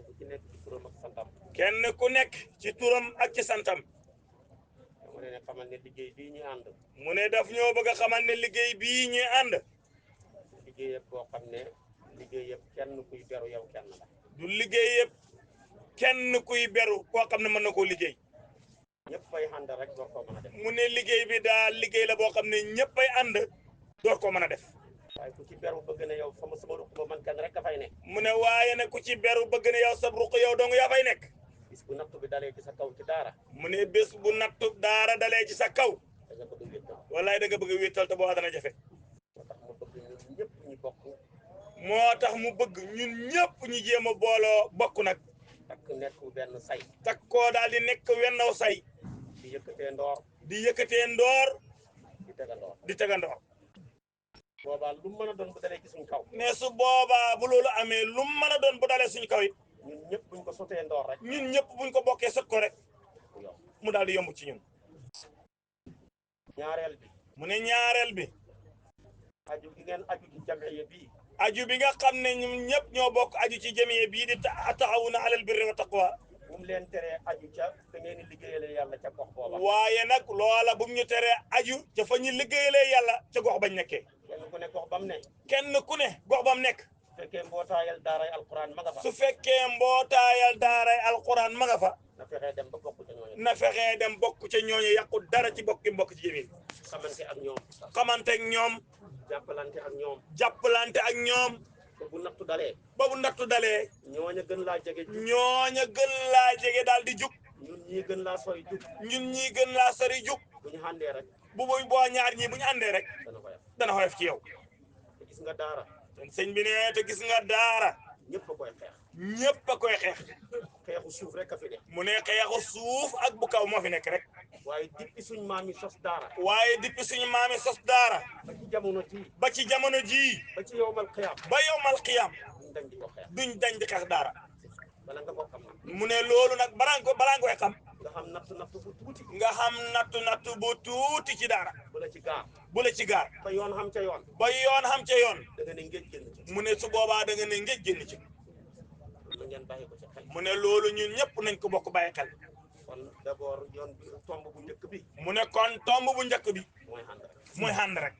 ku ci nekk ci turam ak santam. kenn ku nekk ci turam ak ci santam. mu ne xamal ne liggéey bii ñu ànd. mu ne daf ñoo bëgg a xamal ne liggéey bii ñuy ànd. liggéey yëpp boo xam ne liggéey yëpp kenn kuy beru yow kenn la. du liggéey yëpp kenn kuy beru koo xam ne mën na koo liggéey. ñëpp fay ànd rek door koo mën a def. mu ne liggéey bi daal liggéey la boo xam ne ñëpp ay ànd door koo mën a def. waaye ku ci beru bëgg na yow sama ruq ba man kenn rek a fay nekk. mu ne waaye nag ku ci beru bëgg na yow sa ruq yow dong yaa fay nekk. bis bu natt bi dalee ci sa kaw ci daara. mu ne bés bu nattu daara dalee ci sa kaw. da nga bëgg wéttal. wallaay da nga bëgg wéttal te boo dana jafe. moo tax mu bëgg ñun ñëpp ñu bokk. moo tax mu bëgg ñun ñëpp ñu jéem a booloo bokk nag. takk nekk benn say. takkoo daal di nekk wennaw say. di yëkkatee ndoor. di yëkkatee ndoor. di tega ndoor. di tega ndoor. boobaa lu mën a doon bu dalee ci suñ kaw. ne su boobaa bu loolu amee lu mën a doon bu dalee suñ kaw it. ñun ñëpp buñ ko sotee ndoor rek. ñun ñëpp buñ ko bokkee sot ko rek. mu daal di yomb ci ñun. ñaareel bi. mu ne ñaareel bi. aju gi ngeen aju ci jamiya bii. aju bi nga xam ne ñun ñëpp ñoo bokk aju ci jamiya bii di taxawuna alal birri wa taqwa. bu mu leen teree aju ca da ngeen di liggéeyale yàlla ca gox booba. waaye nag loola bu mu ñu teree aju ca fa ñu liggéeyalee yàlla ca gox bañ nekkee. kenn ku ne gox ba mu ne. kenn ku ne gox ba mu nekk. su fekkee mbootaayal daaray alquran ma nga fa. su fekkee mbootaayal daaray alquran ma nga fa. na fexee dem ba bokk ca ñooñu. na fexee dem bokk ca ñooñu yàqu dara ci bokki mbokk ci jëmin. xamante ak ñoom. xamante ak ñoom. jàppalante ak ñoom. jàppalante ak ñoom. ba bu nattu dalee. ba bu nattu dalee. ñooña gën laa jege. ñooña gën laa jege daal di jug. ñun ñii gën laa sori jug. ñun ñii gën laa sori jug. bu ñu àndee rek. boo ñaar ñii bu ñu àndee rek. dana xoyof ci yow. te gis nga daara. sëñ bi ne te gis nga daara. ñëpp a koy xeex. ñëpp a koy xeex. xeexu suuf rek a fi nekk. mu ne xeexu suuf ak bu kaw moo fi nekk rek. waaye depuis suñ maam yi sos daara. waaye depuis suñu maam yi sos daara. ba ci jamono jii. ba ci jamono jii. ba ci yowmal xiyaam. ba yowmal xiyaam. duñ dañ di ko xeex. duñ dañ di xeex daara. bala nga ko xam. mu ne loolu nag balaa nga koy xam. nga xam nattu bu tuuti. nga xam nattu bu tuuti ci daara. bu la ci gaar. bu la ci gaar. ba yoon xam ca yoon. ba yoon xam ca yoon. da nga ne ngéej génn ci. mu ne su boobaa da nga ne ngéej génn ci. lu ngeen bàyyi ko ci xel. mu ne loolu ñun ñëpp nañ ko bokk bàyyi xel. kon d'abord yoon bi tomb bu njëkk bi. mu ne kon tomb bu njëkk bi. mooy ànd rek. mooy ànd rek.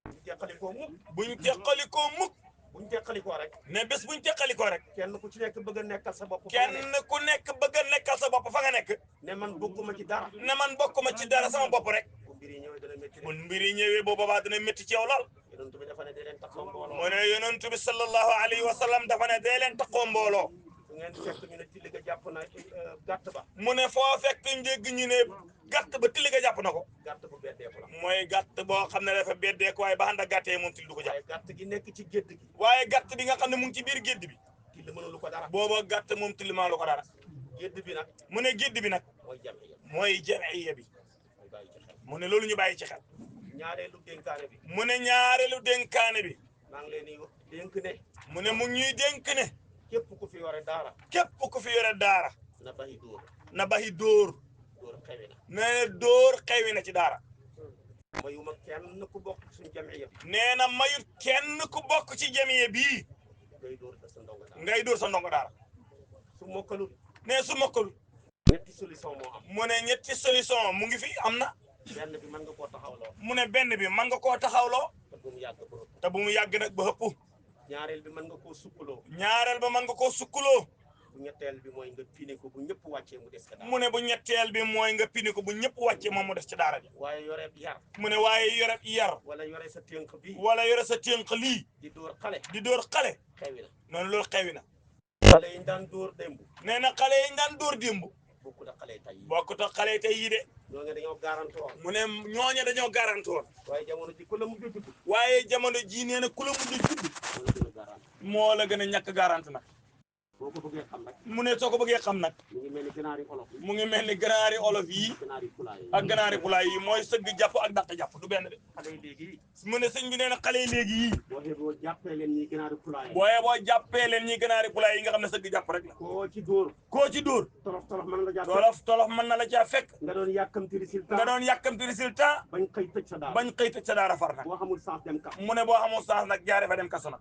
buñ teqalikoo mukk. buñ teqalikoo mukk. buñ teqalikoo rek. ne bés buñ teqalikoo rek. kenn ku ci nekk bëgg a nekkal sa bopp. kenn ku nekk bëgg a nekkal sa bopp fa nga nekk. ne man bokkuma ci dara. ne man bokkuma ci dara sama bopp rek. bu mbir yi ñëwee dana métti. bu mbir yi ñëwee bu boobaa dana métti ci yow lool. yonent bi dafa ne dee leen taxaw mbooloo. mu ne yonent bi sallallahu alayhi wa sallam dafa ne dee leen taxaw mbooloo. fu ngeen fekk ñu ne tilli ga jàpp na gàtt ba. mu ne foo fekk njëgg ñu ne gàtt ba tilli ga jàpp na ko. gàtt bu beddeeku la. mooy gàtt boo xam ne dafa beddeeku waaye ba ànd ak gàttee moom tilli du ko jàpp. waaye gàtt gi nekk ci gédd gi. waaye gàtt bi nga xam ne mu ngi ci biir gédd bi. tilli mënulu ko dara. booba gàtt moom tilli maa lu ko dara. gédd bi nag. mu ne gédd bi nag. mooy jamiya. mooy jamiya bi. bàyyi ci xel. mu ne loolu ñu bàyyi ci xel. ñaareelu dénkaane bi. mu ne ñaareelu dénkaane bi. maa ngi leen di dénk ne. mu ne mu ñuy dénk ne. képp ku fi yore daara. képp ku fi yore daara. na bàyyi dóor. na bàyyi dóor. dóor xewi na. nee na dóor xewi na ci daara. mayuma kenn ku bokk suñu jamiya bi. nee na mayut kenn ku bokk ci jamiya bii. ngay dóor sa ndongo daara. ngay dóor sa ndongo daara. su mokkalul. nee su mokkalul. ñetti solution moo am. mu ne ñetti solution mu ngi fi am na. benn bi mën nga koo taxawloo. mu ne benn bi mën nga koo taxawloo. te bu mu yàgg ba ëpp. te bu mu yàgg nag ba ëpp. ñaareel bi mën nga koo sukkaloo. ñaareel ba mën nga koo sukkaloo. bu ñetteel bi mooy nga pine ko bu ñëpp wàccee mu des ca daara. mu ne bu ñetteel bi mooy nga pini ko bu ñëpp wàccee moom mu des ci daara bi. waaye yoreeb yar. mu ne waaye yore yar. wala yore sa tënk bi. wala yore sa tënk lii. di dóor xale. di dóor xale. xewi na. noonu loolu xewi na. xale yi ñu daan dóor démb. nee na xale yi ñu daan dóor démb. bokkut ak xale yi tey yi. bokkut ak xale yi tey yii de. ñoo ngi dañoo garanti woon. mu ne ñooñu dañoo garanti woon. waaye jamono ji ku la mujj a judd. waaye jamono jii nee na ku la mujj judd. moo la gën a ñàkk garanti nag. boo ko bëggee xam nag. mu ne soo ko bëggee xam nag. mu ngi mel ni ganaari olof yi. mu ngi mel ni ganaari olof yi. ganaari pulaay yi. ak ganaari pulaay yi mooy sëgg jàpp ak dàq jàpp du benn de. xale yi léegi. mu ne sëñ bi nee na xale yi léegi yii. boo jàppee leen ñi ganaari pulaay yi. boo jàppee leen ñi ganaari pulaay yi nga xam ne sëgg jàpp rek la. koo ci dóor. koo ci dóor. tolof tolof mën na la jàpp. tolof mën na la caa fekk. nga doon yàkkamti résultat. nga doon yàkkamti résultat. bañ xëy tëj sa daara. bañ xëy tëj sa daara far nag. boo xamul sens dem ka. mu ne boo xamul sens nag jaaree fa dem kaso nag.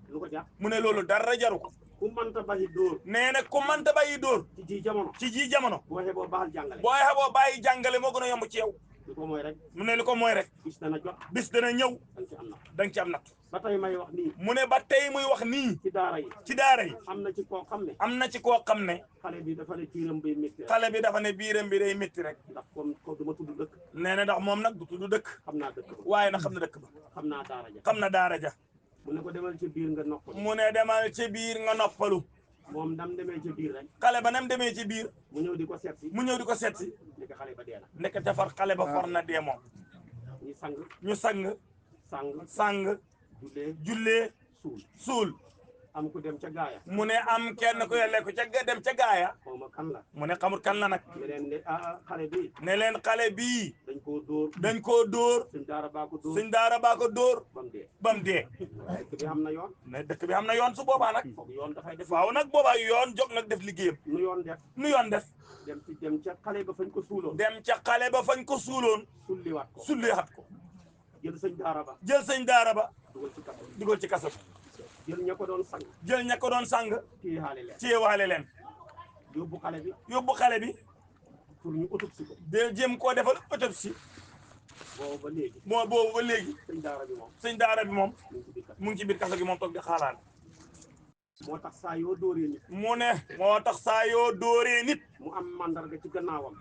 lu ko jàpp. mu ne loolu dara jaru ko. ku mënta bàyyi dóor nee na ku mënta bàyyi dóor ci ji jamono ci ji jamono boo xeboo baaxal jàngale boo xeboo bàyyi jàngale moo gën a yomb ci yow li ko mooy rek mu ne li ko mooy rek bis dana jot bis dana ñëw danga ci am natt da nga ci am natt ba tey may wax nii mu ne ba tey muy wax nii ci daara yi ci daara yi am na ci koo xam ne am na ci koo xam ne xale bi dafa ne biiram bay métti xale bi dafa ne biiram bi day métti rek ndax comme ko du ma tudd dëkk nee na ndax moom nag du tudd dëkk xam naa dëkk ba waaye nag xam na dëkk ba xam naa daara ja xam na daara ja mu ne ko demal ci biir nga noppal mu ne demal ci biir nga noppalu moom dam demee ci biir rek xale ba nam demee ci biir mu ñëw di ko seet si mu ñëw di ko seet si nekk xale ba dee na nekk defar xale ba for na dee moom ñu sang ñu sang sang jullee suul suul am ku dem ca gaaya mu ne am kenn ku yelle ko ca dem ca gaaya xaw ma kan la mu ne xamul kan la nag ne leen ne xale bi ne leen xale bii dañ koo dóor suñ daara baa ko dóor ba mu dee dëkk bi am na yoon ne dëkk bi am na yoon su boobaa nag foog yoon dafay def waaw nag boobaa yoon jóg nag def liggéeyam nu yoon def nu yoon def dem ca xale ba fañ ko suuloon dem ca xale ba fañ ko suuloon sulliwaat ko jël sëñ daara ba dugal ci kaso dugal ci kaso jël ña ko doon sang jël ña ko doon sang téyewaale leen yóbbu yóbbu xale bi pour ñu autopsie ko de jéem koo defal autopsie boobu ba léegi sëñ daara bi moom mu ngi ci biir kaso gi moom toog di xaaraan moo tax saa yoo dóoree nit mu ne moo tax saa yoo dóoree nit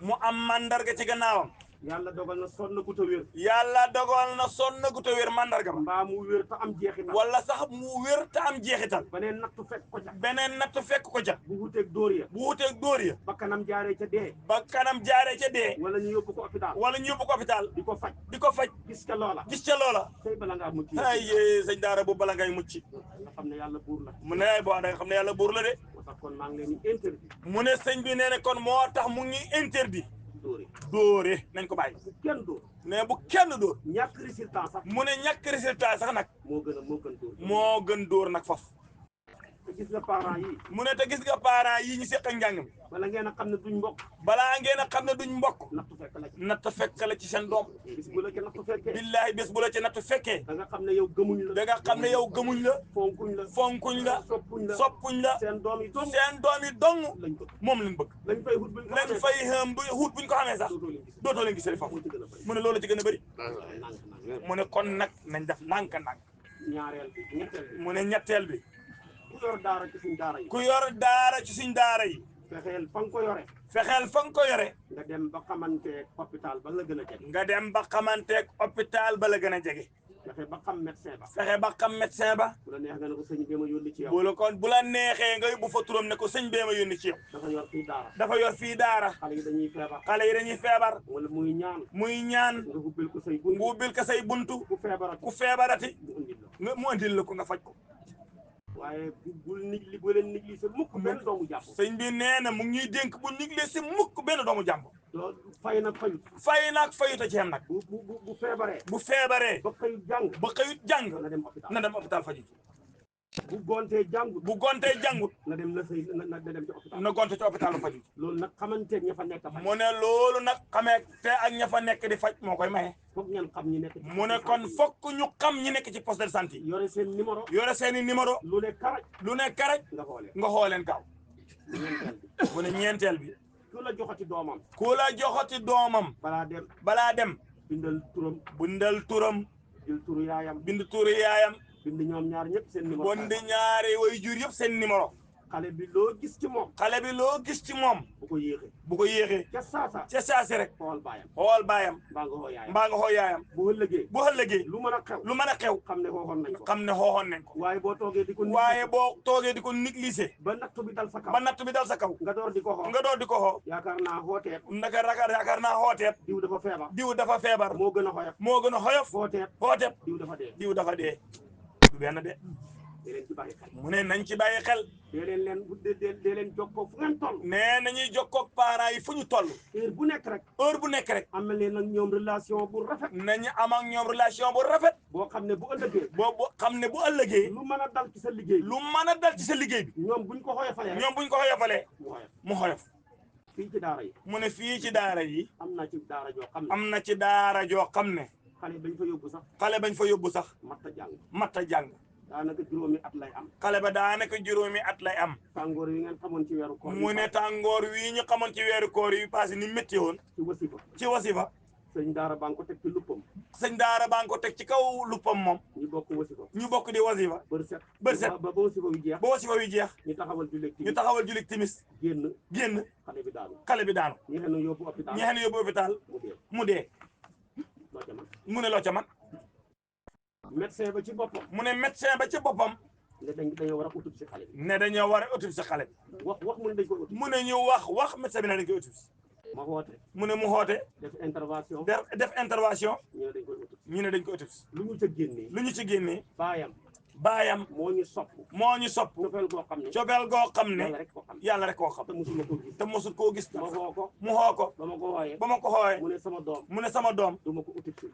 mu am mandarga ci gannaawam yàlla dogal na sonn gu ta wér yàlla dogal na sonn gu ta wér mandarga ba mbaa mu wér te am jeexital wala sax mu wér te am jeexital beneen nattu fekk ko ca bu wuteeg dóor ya bakkanam jaaree ca dee wala ñu yóbbu ko hôpital di ko faj gis ca loola tey bala ngaa mucc ay sëñ daara boobu bala ngay mucc nga xam ne yàlla buur la mu ne boo da nga xam ne yàlla buur la de moo tax kon maa ngi leen di interdit mu ne sëñ bi nee ne kon moo tax mu ngi interdit dóore nañ ko bàyyi bu kenn dóor mais bu kenn dóor ñàkk résultat sax mu ne ñàkk résultat sax nag moo gën dóor nag foofu te gis nga parents yi mu ne te gis nga parents yi ñu seq ak njàng mi bala ngeen a xam ne duñ mbokk natt fekk la ci seen doom bis bu la ci nattu fekkee billahi bés bu la ci natt fekkee da nga xam ne yow gëmuñ la fonkuñ la soppuñ la seen doom yi dong moom lañ bëgg lañ fay xam bu hut buñ ko xamee sax dootoo leen gis foofu mu ne loolu ci gën a bëri mu ne kon nag nañ def ndànk mu ne ñetteel bi ku yor daara ci suñ daara yi fexeel fa nga ko yore nga dem ba xamanteeg hôpital ba la gën a jege fexe ba xam médecin ba bu la neex nga ne ko sëñ bee ma yónni ci yow bu la neexee nga yóbbu fa turam ne ko sëñ bee ma yónni ci yow dafa yor fii daara xale yi dañuy feebar wala muy ñaan nga ubbil ko say buntu ku feebarati mu andil la ko nga faj ko waaye bu leen négligé mukk benn doomu jàmbur sëñ bi nee na mu ngi ñuy dénk bu négligé mukk benn doomu jàmbur fay nag fayut a ci yem nag bu feebaree ba xëyut jàng na dem hôpital faju bu gontee jàngut na dem ci hôpital na gonte ci hôpital ba faju loolu nag xamanteeg ña fa nekk mu ne loolu nag xamee te ak ña fa nekk di faj moo koy maye foog ngeen xam ñi nekk mu ne kon fokk ñu xam ñi nekk ci poste de santé yore seeni numéro lu ne karaj nga xooleen gaaw mu ne ñeenteel bi ku la joxati doomam balaa dem bindal turam bind turu yaayam bind ñoom ñaar ñëpp seen numéro bind ñaari way jur yëpp seen numéro xale bi loo gis ci moom bu ko yéexee ca saasi rek xool baayam mbaa nga xoo yaayam bu ëllëgee lu mën a xew xam ne xooxoon nañ ko waaye boo toogee di ko négliger ba nattu bi dal sa kaw nga door di ko xoo yaakaar naa xooteet diw dafa feebar moo gën a xoyof xooteet diw dafa dee du benn de mu ne nañ ci bàyyi xel dee leen jokkoo fu ngeen toll nee nañuy jokkoo parents yi fu ñu toll heure bu nekk rek am na leen ak ñoom relation bu rafet nañu am ak ñoom relation bu rafet boo xam ne bu ëllëgee lu mën a dal ci sa liggéey bi ñoom buñ ko xoyofalee mu xoyof fii ci daara yi mu ne fii ci daara yi am na ci daara joo xam ne xale bañ fa yóbbu sax matta jàng daanaka juróomi at lay am. xale ba daanaka juróomi at lay am. tàngoor yi ngeen xamoon ci weeru koor yi. mu ne tàngoor wii ñu xamoon ci weeru koor yi passé ni métti woon. ci wasifa. sëñ daara baa ngi ko teg ci luppam. sëñ daara baa ngi ko teg ci kaw luppam moom. ñu bokk wasifa. ñu bokk di wasifa. bër set ba wasifa wi jeex. ba wasifa wi jeex. ñu taxawal jullit timis. génn. xale bi daanu. ñeexee na yóbbu hôpital. mu dee. mu ne loo ca man. médecin ba ci boppam. mu ne médecin ba ci boppam. ne dañoo war a autopsie xale bi. ne dañoo war a autopsie xale bi. wax mu ne dañ koy autopsie. mu ne ñu wax médecin bi ne dañ koy autopsie. ma xoote. mu ne mu xoote. def intervention. ñu ne dañ koy autopsie. lu ñu ci génnee. baayam. moo ñu sopp. cofeel goo xam ne. yàlla rek koo xam. te mosul koo gis. mu xoo ko. ba ma ko xooyee. mu ne sama doom.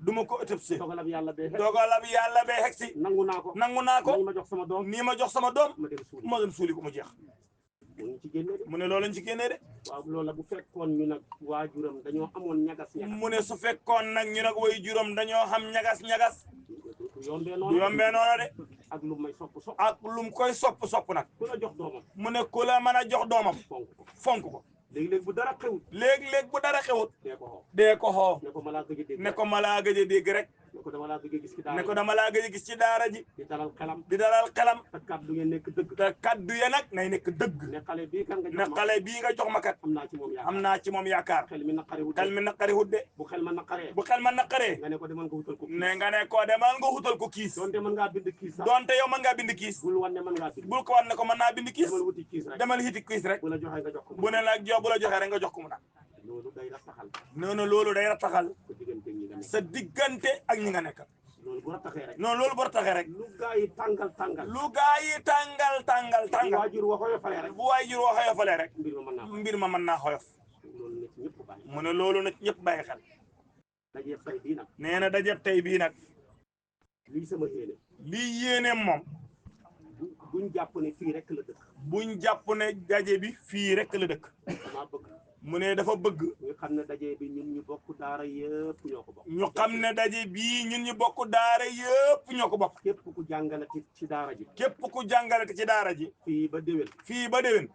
du ma ko autopsie. dogalab yàlla bee xegsi. nangu naa ko. nii ma jox sama doom. ma dem suuli ko mu jeex. mu ne loolu lañ ci génnee de. waaw loolu la bu fekkoon ñu nag waajuram dañoo amoon ñagas. mu ne su fekkoon nag ñu nag waajuram dañoo xam ñagas. du yombee noona de. ak lu may sopp ak lu mu koy sopp nag. ku la jox doomam. mu ne ku la mën a jox doomam. fonk ko. léeg-léeg bu dara xewut. dee ko xoo. ne ko malaa gëj a dégg rek. ne ko dama laa gëj a gis ci daara ji. ne ko dama laa gëj a gis ci daara ji. di dalal xelam. te kaddu ya nekk dëgg. te kaddu ya nag nay nekk dëgg. ne xale bii nga jox ma kat. am naa ci moom yaakaar. xel mi naqariwut de. bu xel ma naqaree. nga ne ko demal nga wutal ko kiis. donte mën ngaa bind kiis sax. donte yow mën ngaa bind kiis. bul wan ne mën ngaa bind. bul ko wan ne ko mën naa bind kiis. demal wuti kiis rek. bu la joxee nga jox ko. bu ne nag bu la joxee rek nga jox ko mu naan. loolu day rattaxal. loolu day rattaxal. sa diggante ak ñi nga nekkal. loolu bu rattaxee rek. loolu bu rattaxee rek. lu gaa yi tàngal. bu waajur wa xoyofalee rek. mbir ma mën naa xoyof. mu ne loolu nag ñëpp bàyyi xel. nee na dajeeb tey bii nag. lii sama yéene. lii yéeneem moom. buñ jàpp ne fii rek la dëkk. buñ jàpp ne daje bi fii rek la dëkk. mu ne dafa bëgg. ñu xam ne daje bi ñun ñu bokk daara yëpp ñoo ko bokk. ñu xam ne daje bii ñun ñu bokk daara yëpp ñoo ko bokk. képp ku jàngale ci daara ji. ci daara ji. fii ba déwén.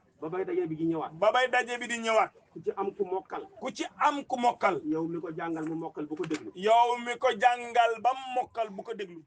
ba bay daje bi di ñëwaat. ku ci am ku mokkal. yow mi ko jàngal mu mokkal bu ko déglu.